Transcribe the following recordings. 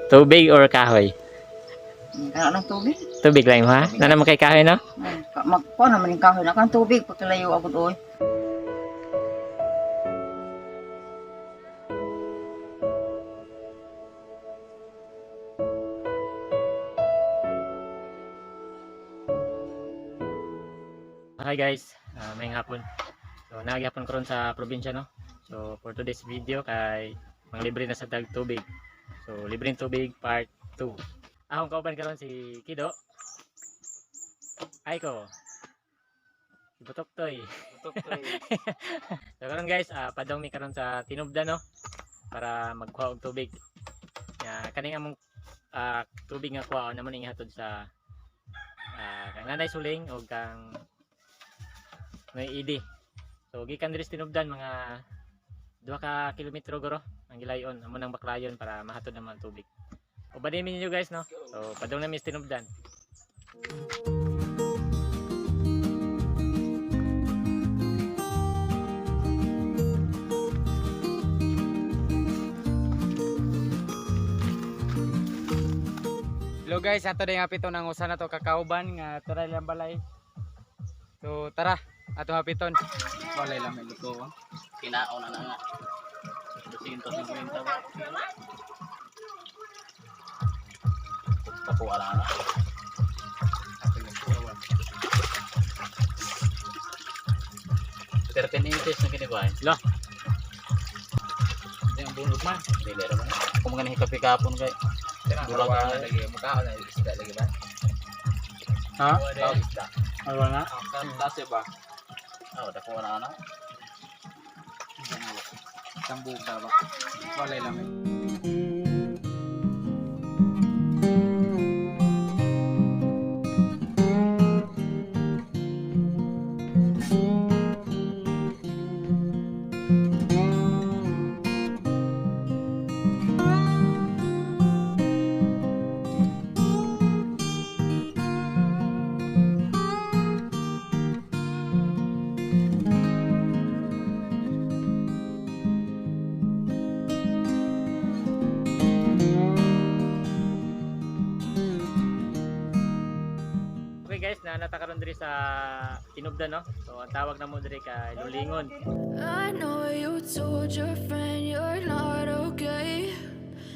Tubig or kahoy? Kana ng tubig. Tubig lang mo ha? Na naman kay kahoy, no? Ay, magkuha naman yung kahoy na kan tubig pagkalayo agad oy. Hi guys, may hapon. So nagyapon karon sa probinsya, no. So for today's video kay manglibre na sa tag tubig. So libreng tubig part 2. Akong kauban karon si Kido. Aiko. Si Butoktoy. So karon guys, padong mi karon sa Tinubdan, no, para magkuha og tubig. Ya, kaning among tubig nga kuhaon naman ning hatod sa kang Nanay Suling o kang may ID. So gikan diri sa Tinubdan, mga 2 ka kilometro guro ang gilayon amo nang baklayon para mahatod naman ang tubig. Uban ninyo guys, no. So padung na mi sa Tinubdan. Hello guys, ato din hapiton ang usa na to kakauban nga tara lang balay. So tara, ato hapiton. Balay lang may luto. Ah. Kinaon na na nga. 250 ba? Pakuha na na. 13 inches na kini ba? Lah. Hindi ang bunog man. Dili ra man. Kung mga nahikapikapon kay. Dulag na lagi mukha na isda lagi ba? Ha? Tawag isda. Ano na? Klase ba? Oh, dako na na. Sambuka ba? Balay lang. Eh. Okay guys, nanata karon diri sa Tinubdan, no. So ang tawag namo diri kay Lulingon. I know you told your friend you're not okay.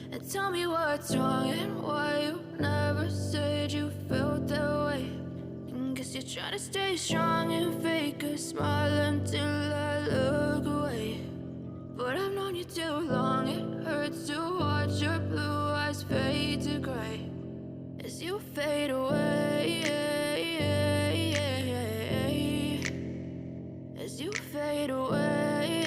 And tell me what's wrong and why you never said you felt that way. And guess you're trying to stay strong and fake a smile until I look away. But I've known you too long, it hurts to watch your blue eyes fade to gray as you fade away. As you fade away.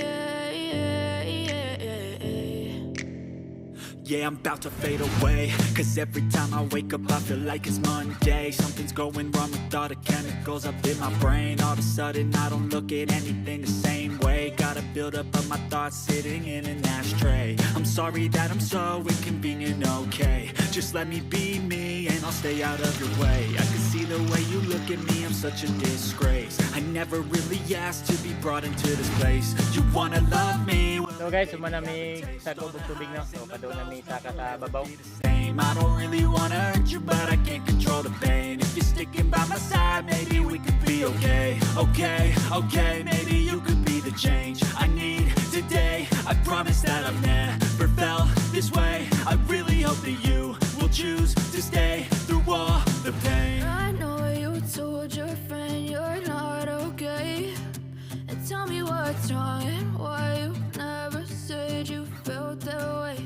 Yeah, I'm about to fade away. 'Cause every time I wake up, I feel like it's Monday. Something's going wrong with all the chemicals up in my brain. All of a sudden, I don't look at anything the same way. Gotta build up of my thoughts sitting in an ashtray. I'm sorry that I'm so inconvenient, okay? Just let me be me and I'll stay out of your way. I can see the way you look at me, I'm such a disgrace. I never really asked to be brought into this place. You wanna love me? Well, So guys, suma na mi sa og tubig, no. So padung na mi saka sa babaw. Same. I don't really wanna hurt you, but I can't control the pain. If you're sticking by my side, maybe we could be okay. Okay, maybe you could be the change I need today. I promise that I've never felt this way. I really hope that you will choose to stay through all the pain. I know you told your friend you're not okay. And tell me what's wrong and why you never said you felt that way.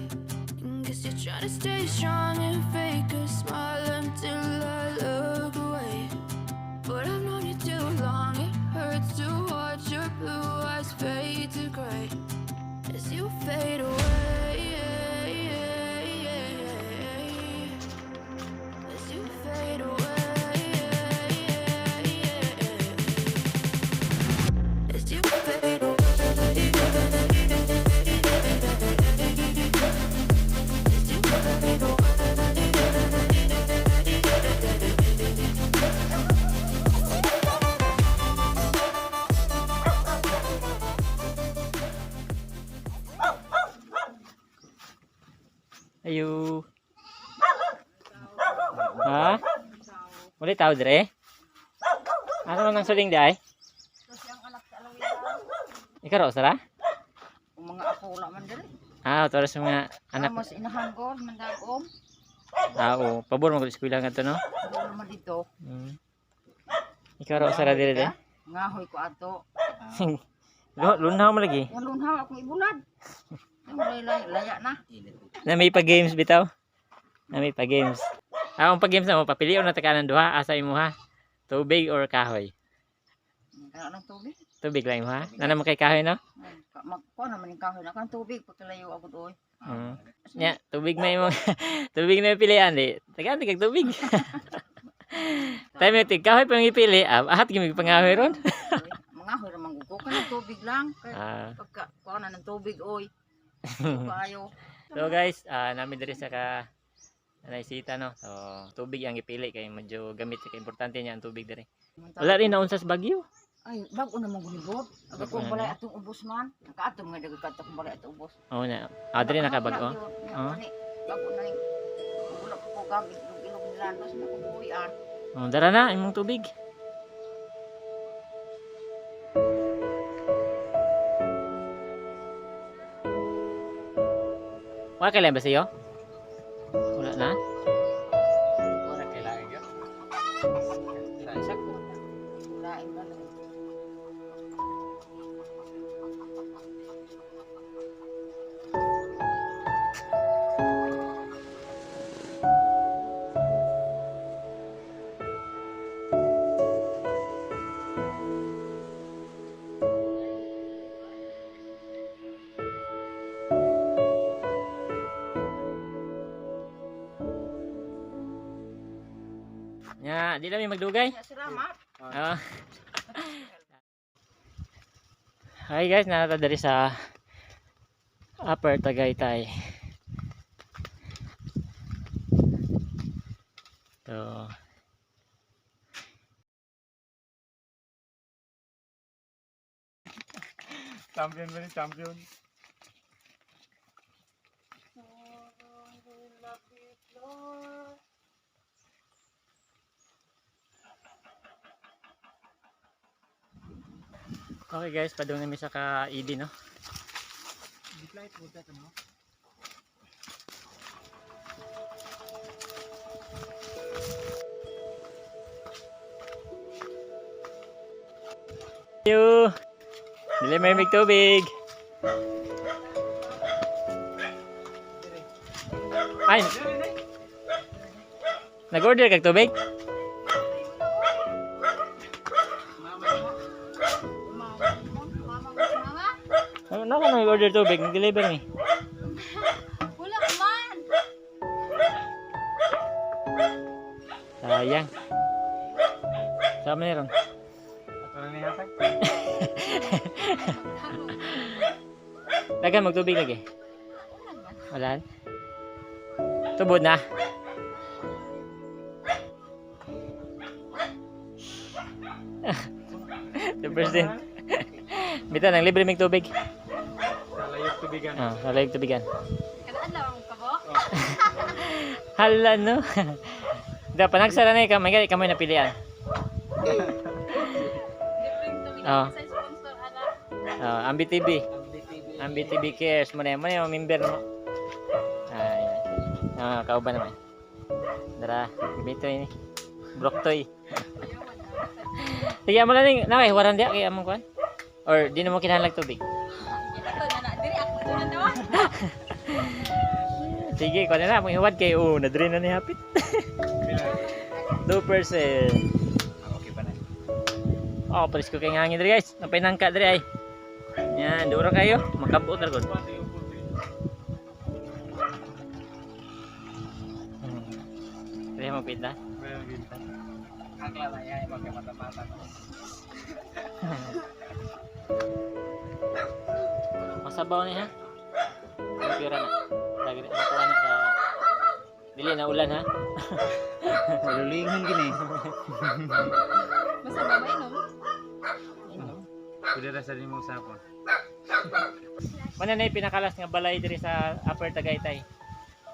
And guess you're trying to stay strong and fake a smile until I look away. But I've known you too long, it hurts to watch your blue eyes fade to gray as you fade away. As you fade away. As you fade away. As you fade away. Ha? Wala tao dire? Ano man ang suling di ay? Ikaw raw, Sara? Kung mga apo wala man diri. Ah, tuwa sa mga anak. Mas inahan ko, mandagom. Ah, oo. Pabor mo eskwela nga to, no? Wala man dito. Ikaw raw, Sara, dire de. Ngahoy ko ato. Lunhaw mo lagi. Yang lunhaw akong ibulad. Yung laya, laya na. Na may pa-games bitaw. Na may pa-games. Ah, ang pa-games na mo, papilion na taka ng duha, asa imo ha? Tubig or kahoy? Kaya ng tubig. Tubig lang imo ha? Na naman kay kahoy, no? Magkuha naman yung kahoy na kang tubig pagkalayo ako doy. Nya, tubig na imo. Tubig na yung pilian di. Tagaan kag tubig. Tayo may tig kahoy pang ipili, ah, ahat gimi pangahoy ron. Mga hoy ra manggugo ka ng tubig lang. Kay Ah. pagka kuha na ng tubig oy. Kaayo. So guys, namin diri sa ka naisita no. So tubig ang ipili kay medyo gamit kay importante niya ang tubig diri. Wala rin naunsa sa Bagyo. Ay, bago na mong gunibot. Aga Bago kong na balay na. atong ubos man. Nakaatong nga dagag atong balay atong ubos. Oo na. Ah, diri nakabago. Oo. Bago na yung wala ko ko gamit ilog ilog nilandos na kong buhian. Oh, dara na imong tubig. Wala kailan ba sa'yo? Wala na? Wala kailangan yun. Sa isa ko. Lain ba na? Nya, di lang may magdugay. Salamat. Ah. Hi guys, narata diri sa Upper Tagaytay. So, Champion ba ni champion? Okay guys, padung nami sa ka-ED no. Thank you. Dili may mig tubig. Ay. Nag-order kag tubig? Mama, Ano ka nag-order tubig? Nag-deliver ni. wala ka man. Sayang. Sama ni ron. Ato na ni hatag. Dagan magtubig lagi. Wala. Tubod na. The president. Bita nang libre mig tubig. Sa layok tubigan. Ah, sa layog tubigan. Kada adlaw ang kabo. Hala no. Da panagsara na ikaw, may kamoy napilian. Libreng tubig Ah. sa sponsor ana. Ah, Ambi TV. Ambi TV cares mo na mo na yung member mo. Ay. Ah, kauban naman. Dara, gabito ini. Broktoy. Sige, amo lang ning nakay waran diya kay among kuan. Or di na mo kinahanglan tubig. Ito na na diri ako na nawa. Sige, kuan na na among ihuwad kay oh, nadre na ni hapit. Pila. 2%. Okay pa na. Oh, palis ko kay ngangin diri guys. Napay nangka diri ay. Yan, duro kayo. Makabuot ra gud. Dili mo pita. Meron binta. Ang lalaya ay magkamata-mata. Masabaw ni ha. Ang pira na. Lagi na kuha na sa dili na ulan ha. Malulingon gini. Basta ba mainom? Pwede ra sa nimo usapon. Mana na yung pinakalas nga balay diri sa Upper Tagaytay.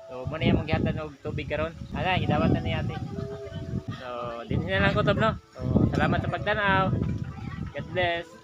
So So mo na yung gihatag og tubig karon. Ana, gidawat na ni ate. So, din na lang ko, no. So, salamat sa pagtanaw. God bless.